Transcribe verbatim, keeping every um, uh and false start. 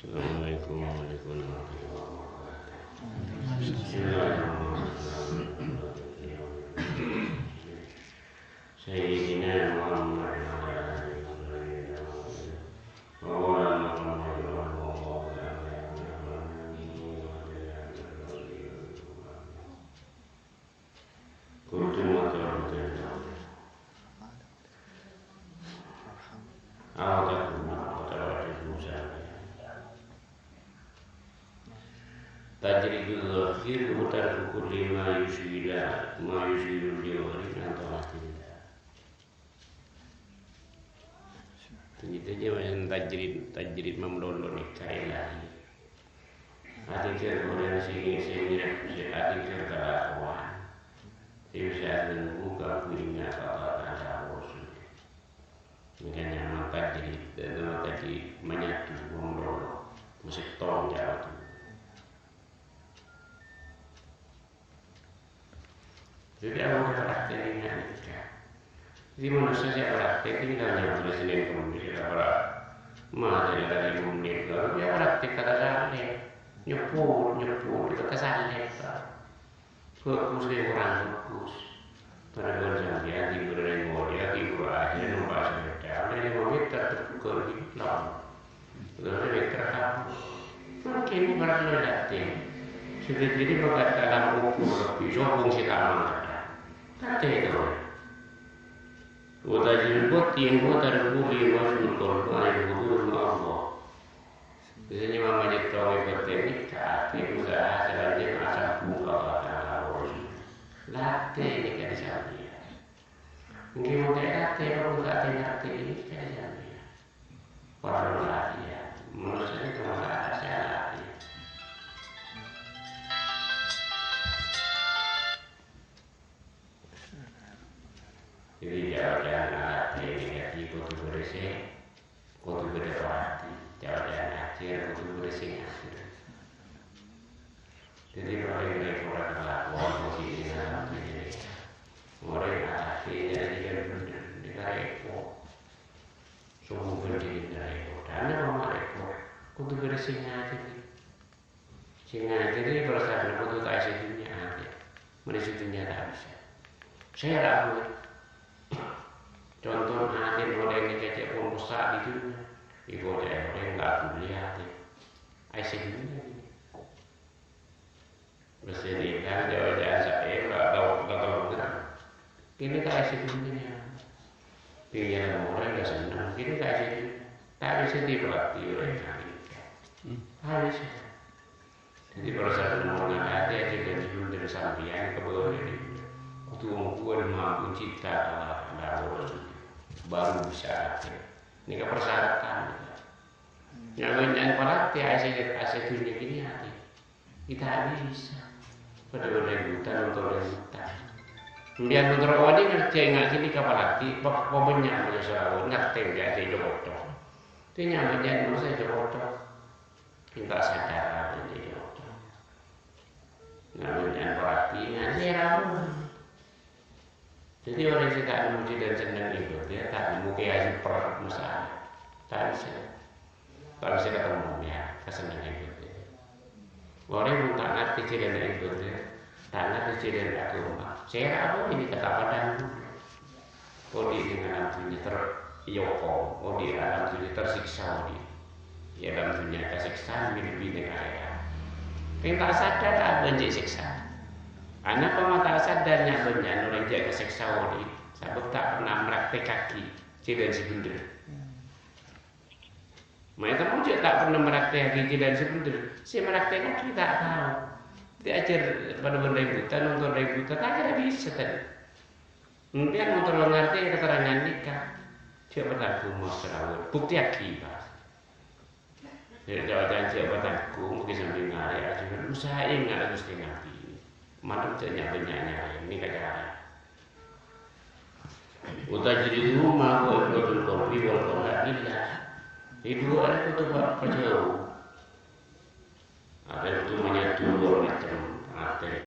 Assalamualaikum warahmatullahi wabarakatuh. Bismillahirrahmanirrahim. Sayyidina Muhammad wa ala alihi wa sahbihi wa sallam. Kuntum atau kuntum. Aw takunu atau takunu. Tajridul ghafil wa tarku kulli ma yusyghila, ma yusyghilul jawari an ta'atillah. Jadi, tajrid, tajrid mamalolo nèka ilahi. Atèngghâl orèng sè, sè mirip, sè atèngghâl kalakowan. Sè bisa ganggu kabbhi inga' ka Allah Ta'ala Rasul. Makanya maka jadi, maka jadi menyatu, mamalolo, mesti tong jawab. Jadi, Allah praktek ini nggak nikah. Jadi, manusia saya praktek ini nggak nyampe Senin Kemis, ya, para mati dari menit, ya, praktek kata saleh. Nyebut, nyebut, itu kesaleh, Pak. Bagus, ya, kurang bagus. Pada bulan sampeyan, di bulan yang mulia, di bulan akhir, numpak sepeda, ada lima meter, terpukul di laut. Lha mèkkèr apa? Mangkèn para latè. Sè dhâddhi mangkat ka alam kubur, bisa wong sè ta' mangkat. Latè terros. Wa tajil batin wa tarkuli wa syukur wa ibudur Allah. Bisa nyama majid tong ibadah ini, tapi usaha selanjutnya asal buka pada Allah. Latè ini kan sampeyan. Ngghi, mon ta' èlatè, mon ta' èlatè, ngartè ini kan sampeyan. Parlo latihan. Menurut saya itu masalah saya latihan. Jadi, jangan-jangan latihan ini jadi kudu bersih, kudu beda perhati. Jangan-jangan akhir, kudu bersih akhir. Jadi, kalau ini kurang kelakuan, posisinya, alhamdulillah. Mulai latihan jadi bener, ini kan repot. Sungguh gede dari kota, ana mama repot, kudu bersih aja nih. Sing aja nih perasaan kudu tak isi dunia aja. Mana isi dunia tak bisa. Saya ragu. Contoh aja orang yang kecek pun rusak di dunia. Ibu saya orang nggak kuliah aja. Isi dunia ini. Mesin ikan, jawab-jawab saya, nggak tahu, nggak tahu benar. Kènè ta' èsè dhunnya. Pèngèran orèng la senneng. Kènè ta' èsè dhunnya. Ta' bisa diperhati oleh malaikat. Hmm. Ta' bisa. Jadi, perasaan ngomong hati aja dan sebelum dari sampeyan ke bawah dari kudu mampu, mampu cinta Allah, Allah Rasul. Baru bisa hati. Ini kan persyaratan. Nyamana nyamana parati, asè, asè dhunnya kènè atè. Kita bisa. Padâ bân buta, nonton buta. Kemudian nonton wali ngerti, ngerti di kapal hati, pokoknya punya selalu ngerti, ngerti itu bodoh. Itu nyamana nyamana saya itu bodoh. Kita sadar apa itu bodoh. Nyamana parati, ngerti apa. Jadi, orèng sè ta' nemmo jhâlân senneng ibadah, ta' nemmo kèyaè sè per-, masalah. Ta' bisa. Ta' bisa katemmo, ya, kasennengngan ibadah. Orèng mon ta' ngartè jhâlân ibadah, ta' ngartè jhâlân aghâma. Sèra apa ini kata padang? Odi' neng alam dhunnya ter-, èokom, odi' alam dhunnya tersiksa, odi'. È alam dhunnya kaseksaan lebbi neng akhèrat. Rèng ta' sadar ta' bânjâ sèksa. Anapa ma' ta' sadar nya-, bânnya'an orèng jhâ' kaseksaan odi'? Sabâb ta' pernah mraktèkaghi jhâlân sè bhendher. Ma'è ta' mon jhâ' ta' pernah mraktèkaghi jhâlân sè bhendher. Sè mraktèkaghi ta' tao. Diajhâr padâ bân rèng buta, nonton rèng buta, ta' kèra bisa tadi. Sampèyan mon terro ngartè katerrangan nèka, jhâ' pataghung maos sarawet. Buktèyaghi, Pak. Jhâ', jhâ', jhâ' pataghung, mungkin sambil ngarè', aja usaha enga' Ghustè Nabbhi. Mator jhâ' nya-, bânnya' nyarè, nèka cara. Wa tajriduhu ma huwa ifradul qalbi wal qalaq lillah. È dua arè kodu pa-, pajhâu. Arè kodu manyatu dua macem.